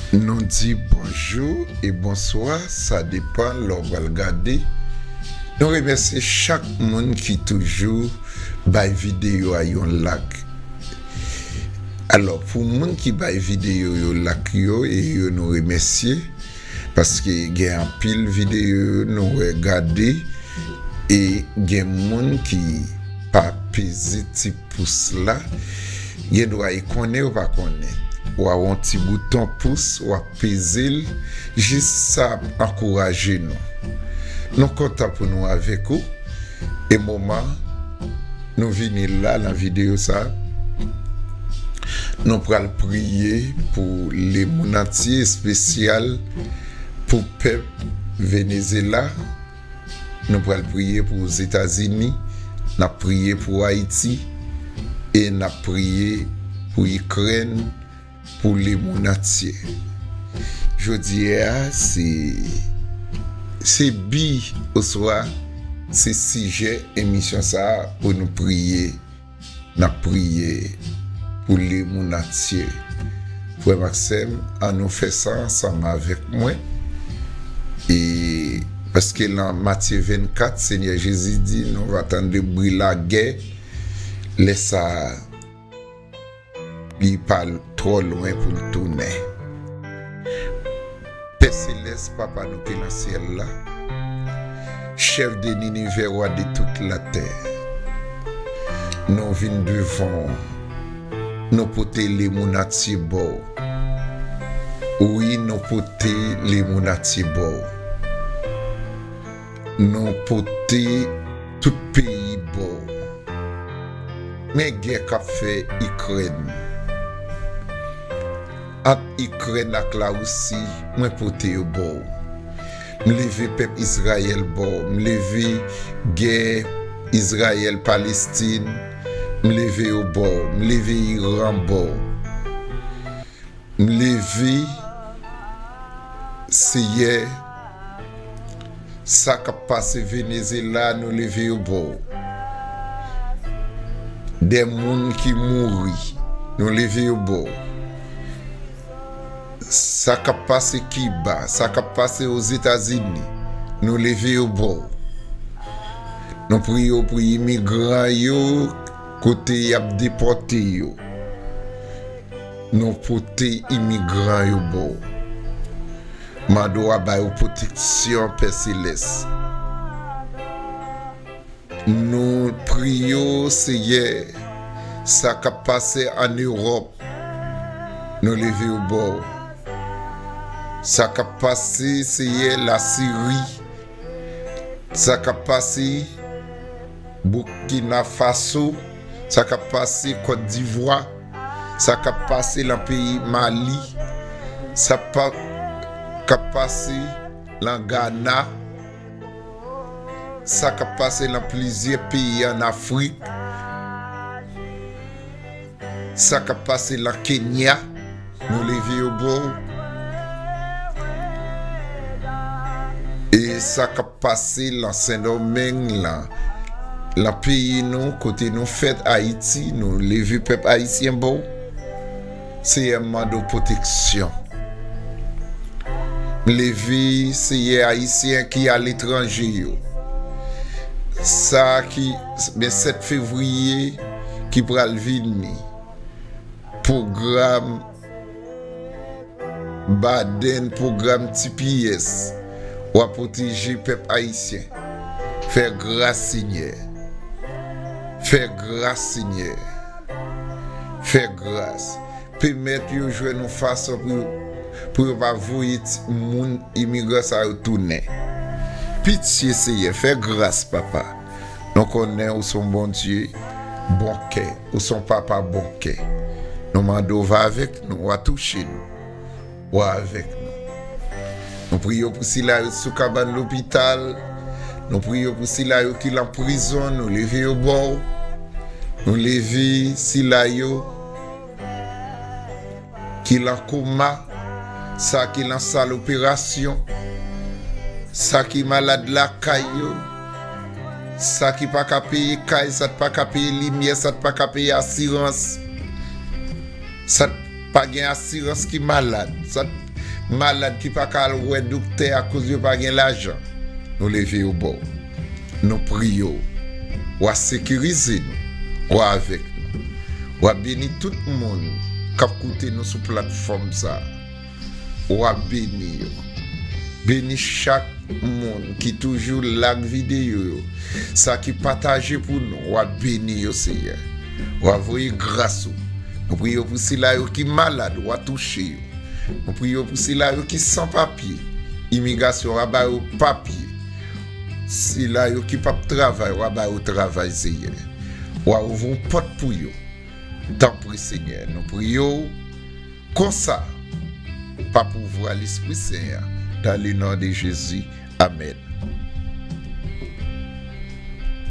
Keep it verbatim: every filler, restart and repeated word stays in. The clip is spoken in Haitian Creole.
Nou di bonjou e bonswa, sa depann lè w pral gade. Nou remèsye chak moun ki toujou bay videyo a yon like. Alò, pou moun ki bay videyo yo like yo, e yo nou remèsye, paske gen anpil videyo yo nou wè gade, e gen moun ki pa peze ti pous la, gen dwa e konnen ou pa konnen. W a wè yon ti bouton pous, w ap peze l, jis sa ap ankouraje nou. Nou kontan pou nou avèk ou. E moman nou vini la nan videyo sa, nou pral priye pou lemonn antye, espesyal pou pèp Venezyela. Nou pral priye pou Ozetazini, n ap priye pou Ayiti, e n ap priye pou Ikrèn, pou lemonn antye. Jodi a, se, se bi oswa se sijè emisyon sa a pou nou priye. N ap priye pou lemonn antye. Frè m ak sè m, ann nou fè sa ansanm avèk mwen. E paske nan Matye vennkat, Senyè Jezi di, nou va tande bri lagè. Lè sa a, li pa twò lwen pou l tounen. Pè Selès, Papa nou ki nan syèl la, Chèf de linivè, Wa de tout latè, nou vin devan w, nou pote lemonn antye ba w. Wi, nou pote lemonn antye ba w. Nou pote tout peyi ba w. Men gè k ap fè Ikrèn. Ant Ikrèn ak Larisi, mwen pote yo ba w. M leve pèp Izrayèl ba w. M leve gè Izrayèl-Palestin, m leve yo ba w. M leve Iran ba w. M leve, Seyè, sa k ap pase Venezyela, nou leve yo ba w. De moun ki mouri, nou leve yo ba w. Sa k ap pase Kiba, sa k ap pase Ozetazini, nou leve yo ba w. Nou priye w pou imigran yo, kote y ap depòte yo. Nou pote imigran yo ba w. Mande w a ba yo pwoteksyon, Pè Selès. Nou priye w, Seyè, sa k ap pase ann Ewòp, nou leve yo ba w. Sa k ap pase, Seyè, Lasiri, sa k ap pase Burkina Faso, sa k ap pase Kòt Divwa, sa k ap pase lan peyi Mali, sa pa, k ap pase lan Gana, sa k ap pase lan plizyè peyi ann Afrik, sa k ap pase lan Kenya, nou leve yo ba w. E sa k ap pase lan Sendomeng, lan, lan peyi nou, kote nou fèt, Ayiti, nou leve pèp ayisyen ba w. Seyè, m mande w pwoteksyon. M leve, Seyè, Ayisyen ki aletranje yo. Sa ki, men sèt fevriye ki pral vini. Pwogram Baden, pwogram T P S, w a pwoteje pèp ayisyen. Fè gras, Senyè. Fè gras, Senyè. Fè gras. Pèmèt yo jwenn yon fason pou yo, pou yo pa voye ti, moun imigran sa yo tounen. Pitye, Seyè, fè gras, Papa. Nou konnen ou se yon Bondye bon kè, ou se yon Papa bon kè. Nou mande w va avèk nou, w a touche nou, w a avèk nou. Nou priye w pou sila yo sou kabann lopital, nou priye w pou sila yo ki lan prizon, nou leve yo ba w. Nou leve sila yo ki lan koma, sa ki lan sal operasyon, sa ki malad lakay yo, sa ki pa ka peye kay, sa k pa ka peye limyè, sa k pa ka peye asirans, sa k pa gen asirans ki malad, sa k, malad ki pa ka al wè doktè akoz yo pa gen lajan, nou leve yo ba w. Nou priye w. W a sekirize nou. W a avèk nou. W a beni tout moun k ap koute nou sou platfòm sa a. W a beni yo. Beni chak moun ki toujou like videyo yo, sa ki pataje pou nou, w a beni yo, Seyè. W a voye gras ou. Nou priye w pou sila yo ki malad, w a touche yo. Nou priye w pou sila yo ki san papye, imigrasyon w a ba yo papye. Sila yo ki p ap travay, w a ba yo travay, Seyè. W a ouvri yon pòt pou yo. Tanpri, Senyè, nou priye w konsa, pa pouvwa Lespri Sen an, dans le nom de Jésus. Amèn.